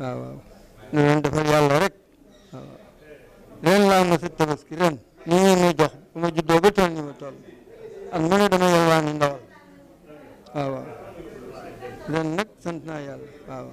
waaw waaw na leen defal yàlla rek waaw ren laa ma sa tabaski ren ni ngeen ma jox bu ma juddoo ba toll ni ma toll ak mu ne dama yalwaani ndawal waaw waaw ren nag sant naa yàlla waaw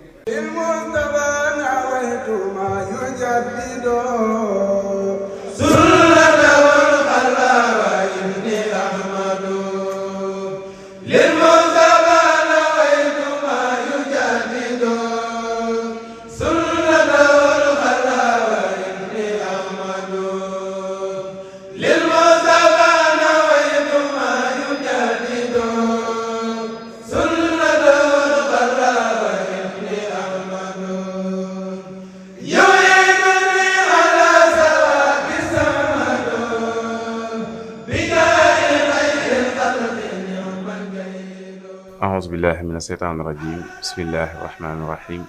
أعوذ بالله من الشيطان الرجيم بسم الله الرحمن الرحيم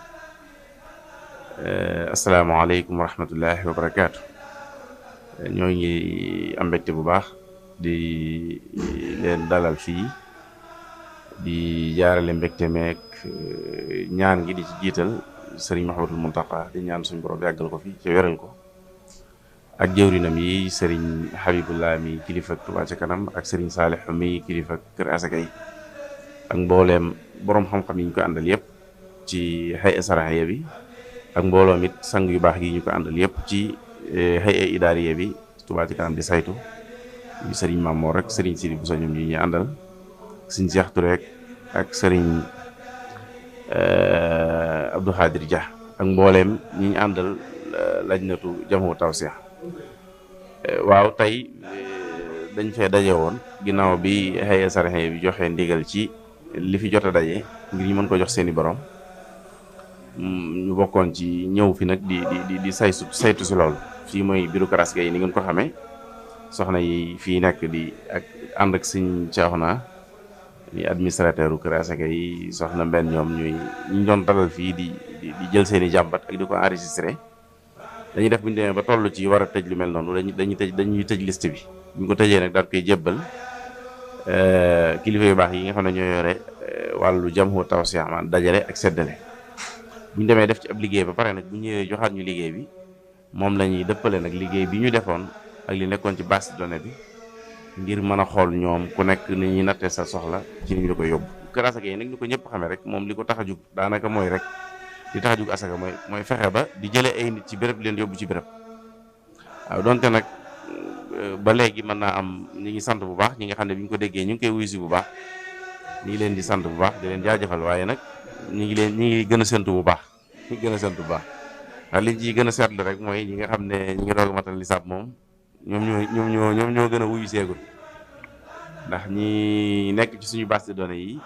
السلام عليكم ورحمة الله وبركاته ñoo ngi am mbégte bu baax di leen dalal fii di jaarale mbégte meek ñaan gi di ci jiital sëriñ Mouhamadul Mountakha di ñaan suñu borom yàggal ko fi ci wéral ko ak jëwrinam yi sëriñ Habibullah mi kilifa Touba ca kanam ak sëriñ Saalih mi kilifa Kër Asaka yi ak mbooleem boroom xam-xam yi ñu ko àndal yëpp ci hay'a sarahiya bi ak mbooloom it sang yu baax yi ñu ko àndal yëpp ci hay'a idaariya bi Touba ci kanam di saytu yu sëriñ Mamoor rek sëriñ Sidi Bousso ñoom yi ñu àndal sëriñ Cheikh Touré ak sëriñ Abdou Khadir Dia ak mbooleem ñi ñu àndal lajnatu jamu tawsiya waaw tey dañ fee daje woon ginnaaw bi hay'a sarahiya bi joxe ndigal ci li fi jot a daje ngir ñu mën ko jox seeni borom ñu bokkoon ci ñëw fi nag di saytu si loolu fii mooy bureau Kër Asaka yi ni ngeen ko xamee soxna yi fii nekk di ak ànd ak Sëñ Cheikhouna ni administrateur u Kër Asaka yi soxna mbenn ñoom ñu doon dalal fii di jël seeni jàmbat ak di ko enregistré dañuy def bu ñu demee ba toll ci war a tëj lu mel noonu dañuy tëj liste bi bu ñu ko tëjee nag daal koy jébbal kilifa yu baax yi nga xam ne ñoo yore wàllu jamhu tawsiya man dajale ak seddale bu ñu demee def ci ab liggéey ba pare nag bu ñëwee joxaat ñu liggéey bi moom la ñuy dëppale nag liggéey bi ñu defoon ak li nekkoon ci base de données bi ngir mën a xool ñoom ku nekk ni ñuy nattee sa soxla ci ni ñu la ko yóbbu. Kër Asaka yi nag ñu ko ñëpp xamee rek moom li ko tax a jug daanaka mooy rek li tax a jug asaka mooy fexe ba di jëlee ay nit ci béréb leen yóbbu ci béréb waaw donte nag ba léegi mën naa am ñi ngi sant bu baax ñi nga xam ne bi ñu ko déggee ñu ngi koy wuyu si bu baax ñi ngi leen di sant bu baax di leen jaajëfal waaye nag ñi ngi gën a séntu bu baax ñi ngi gën a séntu bu baax ndax liñ ciy gën a seetlu rek mooy ñi nga xam ne ñi ngi doog a matal nisaab moom ñoom ñoo gën a wuyu seegul ndax ñi nekk ci suñu base de données yi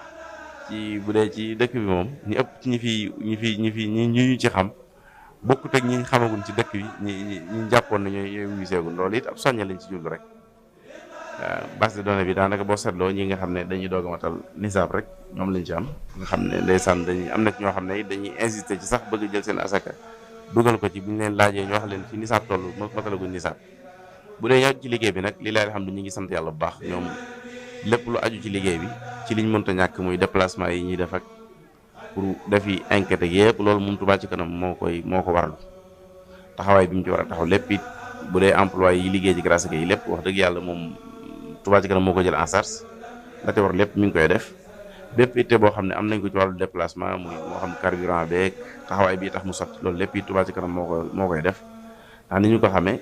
ci bu dee ci dëkk bi moom ñu ëpp ci ñi ci xam bokkut ak ñi xamaguñ ci dëkk bi ñi jàppoon na ñooy wuyu seegul loolu it ab soñña lañ ci jublu rek waaw base de données bi daanaka boo seetloo ñi nga xam ne dañuy doog a matal nisaab rek ñoom lañ ci am nga xam ne ndeysaan dañuy am na ñoo xam ne dañuy insister ci sax bëgg jël seen asaka dugal ko ci bu ñu leen laajee ñu wax leen fi nisaab toll matalaguñ nisaab bu dee ñëw ci liggéey bi nag li lay xam ne ñu ngi sant yàlla bu baax ñoom lépp lu aju ci liggéey bi ci liñ mënta ñàkk muy déplacement yi ñuy def ak pour defi enquête yëpp loolu moom Touba ci kanam moo ko warlu taxawaay bi mu ci war a taxaw lépp it bu dee emploi yi liggéey ci Kër Asaka yi lépp wax dëgg yàlla moom Touba ci kanam moo ko jël en charge la te war lépp mi ngi koy def bépp itte boo xam ne am nañ ko ci wàllu déplacement muy moo xam carburant beeg taxawaay bi tax mu sotti loolu lépp it Touba ci kanam moo koy def ndax ni ñu ko xamee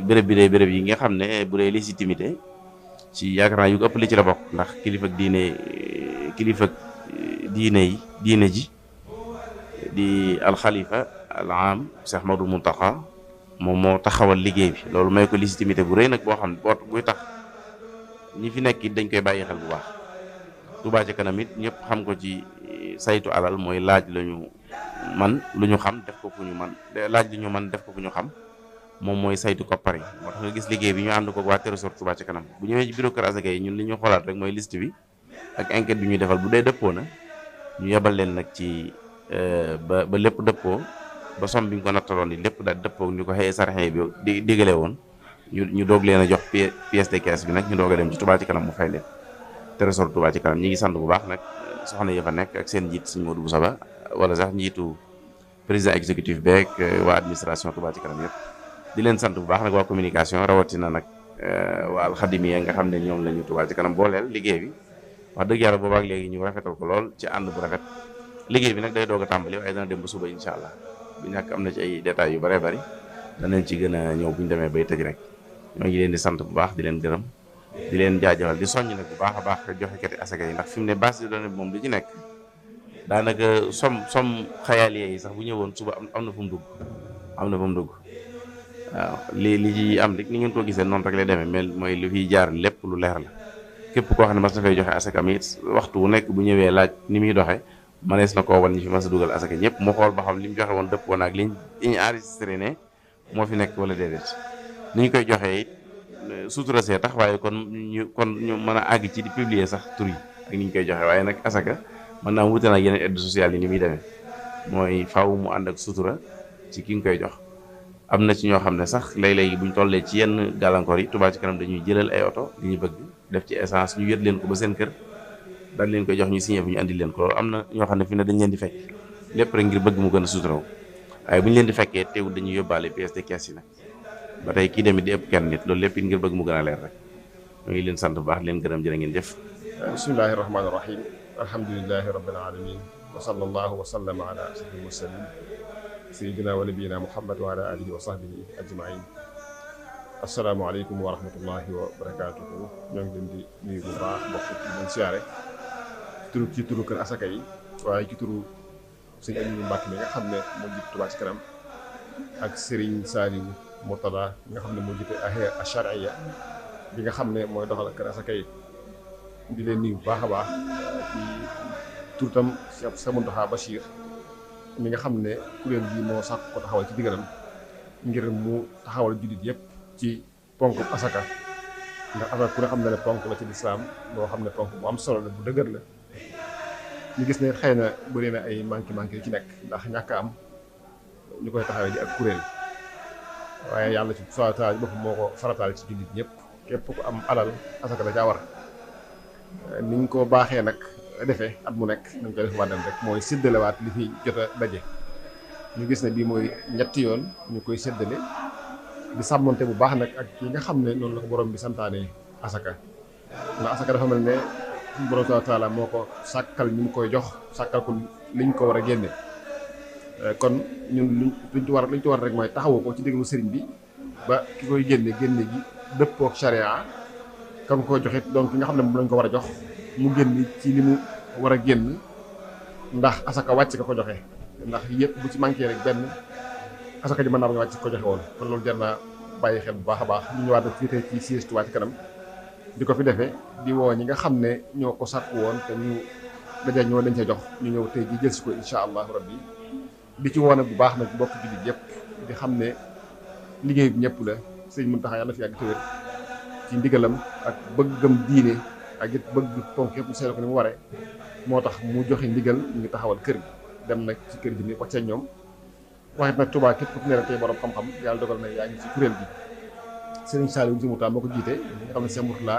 béréb bi day béréb yi nga xam ne bu dee légitimité ci yaakaar naa yu ëpp li ci la bokk ndax kilifa diine ji di alxalifa al am Cheikh Ahmadou Mountakha moom moo taxawal liggéey bi loolu may ko légitimité bu rëy nag boo xam ne buy tax ñi fi nekk it dañ koy bàyyi xel bu baax Touba ci kanam it ñëpp xam ko ci saytu alal mooy laaj lañu man lu ñu xam def ko fu ñu man laaj lu ñu man def ko fu ñu xam moom mooy saytu koppar yi moo tax nga gis liggéey bi ñu ànd ko waa Trésor Touba ci kanam bu ñëwee ci bureau Kër Asaka yi ñun li ñu xoolaat rek mooy liste bi ak enquête bi ñuy defal bu dee dëppoo na ñu yebal leen nag ci ba lépp dëppoo ba som bi ñu ko nattaloon ni lépp daal dëppoo ñu ko xëyee saraxe bi digale woon ñu doog leen a jox pièce de caisse bi nag ñu doog a dem ci Touba ci kanam mu fay leen Trésor Touba ci kanam ñi ngi sant bu baax nag soxna yi fa nekk ak seen njiit Sëñ Modou Bousso Ba wala sax njiitu président exécutif beeg waa administration Touba ci kanam yëpp di leen sant bu baax nag waa communication rawatina nag waa alxadimiya nga xam ne ñoom la ñu Touba ci kanam booleel liggéey bi wax dëgg yàlla boobaak léegi ñu rafetal ko lool ci ànd bu rafet liggéey bi nag day doog a tàmbali waaye dana dem ba suba incha allah bu ñàkk am na ci ay détails yu bëree bëri danañ ci gën a ñëw bu ñu demee bay tëj rek ñoo ngi leen di sant bu baax di leen gërëm di leen jaajëfal di soññ nag bu baax a baax joxe kati asaka yi ndax fi mu ne base de données bi moom li ci nekk daanaka som xayaaliye yi sax bu ñëwoon suba am na fu mu dugg waaw li ci am rek ni ngeen ko gisee noonu rek lay demee mais mooy lu fiy jaar lépp lu leer la képp koo xam ne mas na fay joxe asaka mi waxtu wu nekk bu ñëwee laaj ni muy doxee manees na koo wan ñi fi mas a dugal asaka ñëpp mu xool ba xam li mu joxe woon dëpp woon ak liñ enregistré ne moo fi nekk wala déedéet ni ñu koy joxee it sutura see tax waaye kon ñu mën a àgg ci di publier sax tur yi ak ni ñu koy joxe waaye nag asaka mën naa wute nag yeneen aide sociale yi ni muy demee mooy faaw mu ànd ak sutura ci ki nga koy jox am na ci ñoo xam ne sax léeg-léegi buñ tollee ci yenn gàllankoor yi Touba ci kanam dañuy jëlal ay oto li ñu bëgg def ci essence ñu yët leen ko ba seen kër daal leen koy jox ñu signé fu ñu andi leen ko loolu am na ñoo xam ne fi ne dañ leen di fekk lépp rek ngir bëgg mu gën a suturaw waaye bu ñu leen di fekkee teewul dañuy yóbbaale pièces de caisse yi nag ba tey kii demit di ëpp kenn nit loolu lépp it ngir bëgg mu gën a leer rek ñu ngi leen sant bu baax leen gërëm jërë ngeen jëf. bismillahi rahmaani rahim alhamdulilahi rabbil alamin wa sallallahu wa sallama ala ashrafil mursalin sayyidina wa nabiyina muhammad wa ala alihi wa sahbihi ajmain asalaamaaleykum wa rahmatullahi wa barakatuhu ñoo ngi leen di nuyu bu baax mbokk ci leen siyaare ci turu kër asaka yi waaye ci turu sëñ Aliou Mbacke mi nga xam ne moo jiite Touba ci kanam ak Serigne Saliou Murtada mi nga xam ne moo jiite Achariya bi nga xam ne mooy doxal kër asaka yi di leen nuyu bu baax a baax ci tur tam Cheikh Mountakha Bachir mi nga xam ne kuréel gi moo sàkk ko taxawal ci digganam ngir mu taxawal jullit yëpp ci ponk asaka ndax asaka ku ne xam ne ponk la ci lislaam boo xam ne ponk bu am solo la bu dëgër la ñu gis ne xëy na bëri na ay manqué yu ci nekk ndax ñàkk am ñu koy taxawee di ak kuréel waaye yàlla ci taala boppam moo ko farataal ci jullit ñëpp képp ku am alal asaka da caa war ni ñu ko baaxee nag defee at mu nekk nañ koy def wàddam rek mooy séddalewaat li fi jot a daje ñu gis ne bii mooy ñetti yoon ñu koy séddale di sàmmante bu baax nag ak yi nga xam ne noonu la ko borom bi santaane asaka ndax asaka dafa mel ne suñu borom subhanahu wa taala moo ko sàkkal ñu koy jox sàkkal ko liñ ko war a génne kon ñun luñ ci war rek mooy taxawu ko ci déglu sëriñ bi ba ki koy génne gi dëppoo ak charia kam ko joxit donc ki nga xam ne moom lañ ko war a jox mu génn ci li mu war a génn ndax asaka wàcc ka ko joxe ndax yëpp bu ci manqué rek benn asaka ji mën naa ba nga wàcc ko joxe woon kon loolu jar naa bàyyi xel bu baax a baax ñu ñëwaat nag fii tey ci siège Touba ci kanam di ko fi defee di woo ñi nga xam ne ñoo ko sàkku woon te ñu daje ñoo dañ cee jox ñu ñëw tey ji jël si ko incha allahu rabbi di ci woon bu baax nag bokk jullit yëpp di xam ne liggéey bi ñëpp la sëñ Mountakha yàlla fi yàgg te wér ci ndigalam ak bëggam diine ak it bëgg ponk yëpp mu seetlu ko ni mu waree moo tax mu joxe ndigal ñu taxawal kër gi dem nag ci kër gi ni wax ñoom waxit nag Touba képp ku ne tey borom xam-xam yàlla dogal na yaa ngi ci kuréel gi Serigne Saliou si Mouta moo ko jiite nga xam ne Cheikh Mourtala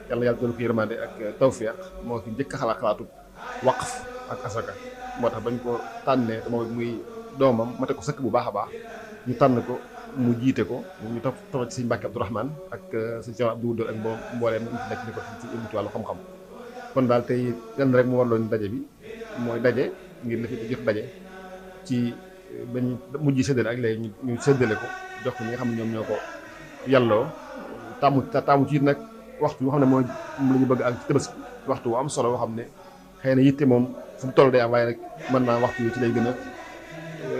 yàlla doolu ko yërmande ak tawfiq moo fi njëkk a xalaatu waqf ak asaka moo tax bañ ko tànnee te moom muy doomam mate ko sëkk bu baax a baax ñu tànn ko mu jiite ko ñu topp ci sëñ Mbacke Abdourahmane ak sëñ Cheikh Abdou Wuddo ak mbooleem ñu ci nekk ni ko ci ci wàllu xam-xam kon daal tey lenn rek mu warloon daje bi mooy daje ngir la fi jot daje ci bañ mujj séddale ak léegi ñu séddale ko jox ko ñi nga xam ne ñoom ñoo ko yàlloo taamu ci nag waxtu yoo xam ne mooy la ñu bëgg ak ci Tabaski waxtu wu am solo boo xam ne xëy na yitte moom fu mu toll day am waaye nag mën naa waxtu yi ci lay gën a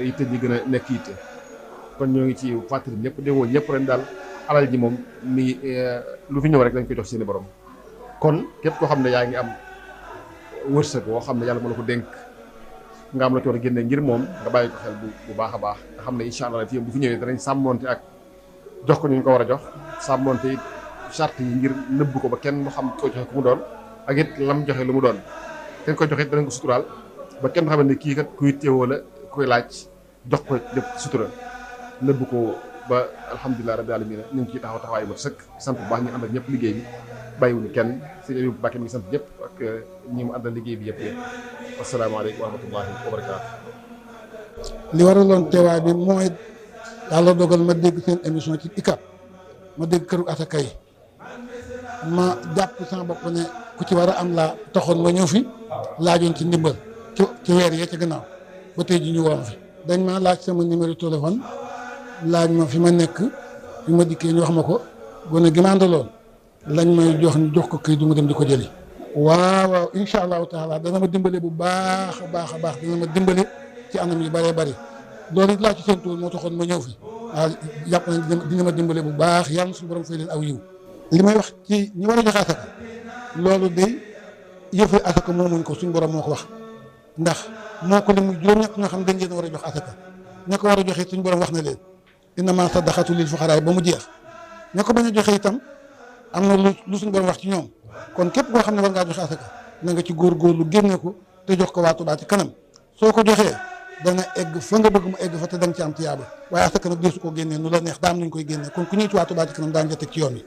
yitte ji gën a nekk yitte kon ñoo ngi ci fàttali ñëpp di woo ñëpp ren daal alal ji moom mi lu fi ñëw rek dañ koy jox seeni borom kon képp koo xam ne yaa ngi am wërsëg woo xam ne yàlla moo la ko dénk nga am la ci war a génne ngir moom nga bàyyi ko xel bu baax a baax nga xam ne incha allah fii bu fi ñëwee danañ sàmmonte ak jox ko ñu ko war a jox sàmmonte it charte yi ngir nëbb ko ba kenn mu xam ko joxe ku mu doon ak it lam joxe lu mu doon kenn ko joxe it danañ ko suturaal ba kenn xam ne kii kat kuy teewoo la kuy laaj jox ko lépp sutura nëbb ko ba alhamdulilah rabbil alamin ñu ngi ciy taxaw taxawaay ba sëkk sant bu baax ñu ànd ak ñëpp liggéey bi bàyyiwuñu kenn sëñ Aliou Mbacke mi ngi sant ñëpp ak ñi mu àndal liggéey bi yëpp asalaamaaleykum wa rahmatullahi wa barakaatu li waraloon teewaay bi mooy yàlla dogal ma dégg seen émission ci ICAP ma dégg këru asaka yi ma jàpp sama bopp ne ku ci war a am laa taxoon ma ñëw fi laajoon ci ndimbal ci weer yee ca gannaaw ba tey ji ñu woon fi dañ ma laaj sama numéro téléphone laaj ma fi ma nekk fi ma dikkee ñu wax ma ko gone gi ma àndaloon lañ may jox ko këy du ma dem di ko jëli waaw incha allahu taala dana ma dimbale bu baax a baax a baax dana ma dimbale ci anam yu bëree bëri loolu it laa ci seen tool moo taxoon ma ñëw fi waaw jàpp nañ dina ma dimbale bu baax yàlla na suñu borom fay leen aw yiw li may wax ci ñi war a joxe asaka loolu day yëfe asaka moomuñ ko suñu borom moo ko wax ndax moo ko lim juróom-ñett ñoo xam ne dañ leen war a jox asaka ña ko war a joxe suñu borom wax na leen innamaa sadaqatu lil fuqaraa ba mu jeex ña ko bañ a joxe itam am na lu suñu borom wax ci ñoom kon képp koo xam ne war ngaa joxe asaka na nga ci góorgóorlu génne ko te jox ko waa Touba ci kanam soo ko joxee dana egg fa nga bëgg mu egg fa te danga ci am tiyaaba waaye asaka nag deesu ko génnee nu la neex daam nañ koy génnee kon ku ñëw ci waa Touba ci kanam daan nga teg ci yoon wi